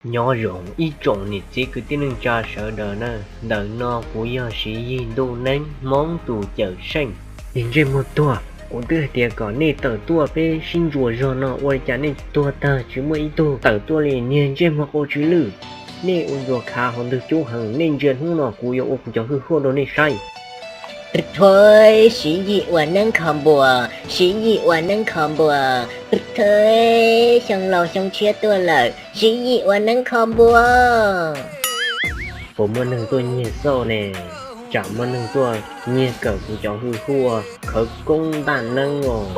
Nyob zoo ib tsoom niam txiv kwv tij neej tsa sawv daws na, ntawm no kuv yog Siv Yig Ntuj Neeb Hmoob tus cawm seej. Niag ntsej muag tuag, kuv twb hais tias kom nej tawm tuaj peb sib ntsuas zog no, ua li cas nej tuag tag tsis muaj ib tug tawm tuaj li, niag ntsej muag qau tsw lwj. Nej ua ntsuas khav hauv ntug cub heev, nej ntsia hnub no kuv yuav ua kuv cov hwj huaj rau nej saib. Rwg thuav, Siv Yig ua neeb kho npua, Siv Yig ua neeb kho npua. Rwg thuav, xyoo laus xyoo tshiab tuaj lawm, Siv Yig ua neeb kho npua. Puas muaj neeg tuaj nyiag xauj ne? Tsam muaj neeg tuaj nyiag kawm kuv cov hwj huaj khawv koob ntaj neeb os.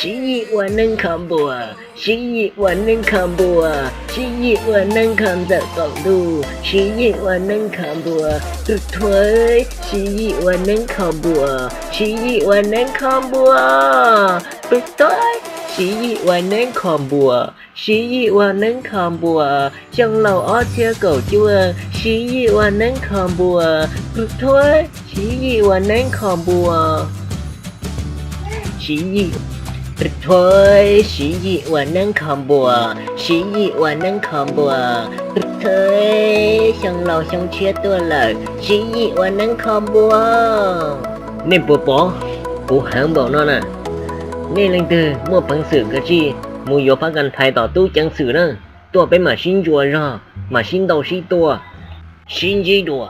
Siv Yig ua neeb kho npua, Siv Yig ua neeb kho npua, Siv Yig ua neeb kho ntxawm qaum ntuj, Siv Yig ua neeb kho npua. Rwg thuav, Siv Yig ua neeb kho npua, Siv Yig ua neeb kho npua. Rwg thuav, Siv Yig ua neeb kho npua, Siv Yig ua neeb kho npua. Xyoo laus ob txhiab kaum cuaj, Siv Yig ua neeb kho npua. Rwg thuav, Siv Yig ua neeb kho npua. Siv Yig, rwg thuav, Siv Yig ua neeb kho npua, Siv Yig ua neeb kho npua. Rwg thuav, xyoo laus xyoo tshiab tuaj lawm, Siv Yig ua neeb kho npua. Nej puas pom kuv heev npaum no na? Nej leej twg muaj peev xwm kav tsij mus yuav phab kas thais tom tub ceev xwm na, tuaj peb mam sib ntsuas zog, mam sib ntaus sib tua, sib ntsib dua.